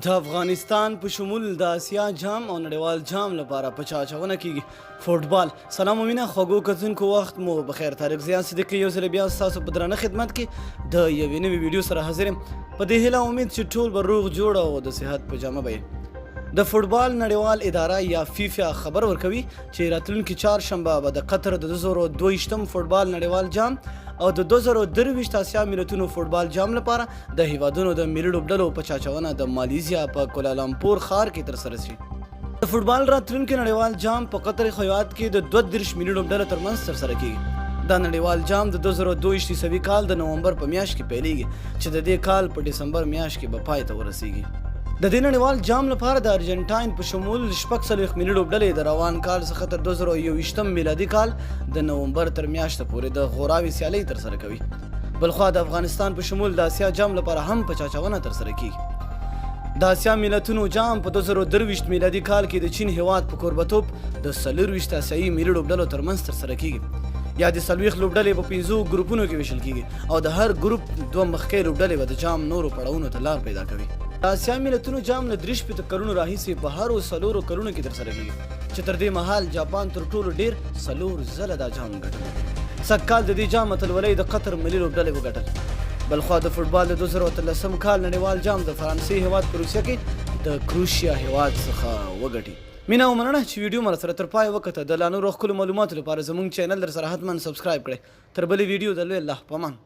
د افغانستان په شمول د اسیا جام او نړیوال جام لپاره په چا اچونه کیږي فوټبال. سلام او مینه خوږو کتونکو، وخت مو بخیر. طارق ضیا صدیقي یو ځل بیا ستاسو په درنه خدمت کې د یوې نوې ویډیو سره حاضر یم، په دې هیله امید چې ټول به روغ جوړ او د صحت په جامه به یې. د فوټبال نړیوال اداره یا فیفا خبر ورکوي چې راتلونکي چهارشنبه به د قطر د 2022 فوټبال نړیوال جام او د 2023 اسیا ملتونو فوټبال جام لپاره د هیوادونو د ملي لوبډلو په چاچونه د مالیزیا په کولالمپور ښار کې ترسره شي. د فوټبال راتلونکي نړیوال جام په قطر هیواد کې د 32 ملي لوبډلو ترمنځ ترسره کیږي. دا نړیوال جام د 2022 عیسوي کال د نومبر په میاشت کې پیلیږي چې د دې کال په ډسمبر میاشت کې به پای ته ورسیږي. د دې نړیوال جام لپاره د ارجنټاین په شمول 46 ملي لوبډلې د روان کال څخه تر 2021 میلادي کال د نومبر تر میاشت پورې د غوراوي سیالۍ ترسره کوي. بلخوا د افغانستان په شمول د اسیا جام لپاره هم په چاچونه ترسره کیږي. د اسیا ملتونو جام په 2023 میلادي کال کې د چین هیواد په کوربتوب د 24 اسیایي ملي لوبډلو ترمنځ ترسره کیږي. یادې 40 لوبډلې په 5 ګروپونو کې ویشل کیږي او د هر ګروپ دوه مخکې لوبډلې به د جام نورو پړاوونو ته لار پیدا کوي. د اسیا ملتونو جام له 63 کلونو راهیسې په هرو څلورو کلونو کې ترسره کیږي چې تر دې مهال جاپان تر ټولو ډیر څلور ځله دا جام ګټلی. سږ کال د دې جام اتلولۍ د قطر ملي لوبډلې وګټل. بلخوا د فوټبال د 2018 کال نړیوال جام د فرانسې هیواد په روسیه کې د کروشیا هیواد څخه وګټي. مینه او مننه چې ویډیو مو راسره تر پایه وکته. د لا نورو ښکلو معلوماتو لپاره زموږ چینل درسره حتما سبسکرایب کړئ. تر بلې ویډیو د لوی الله په امان.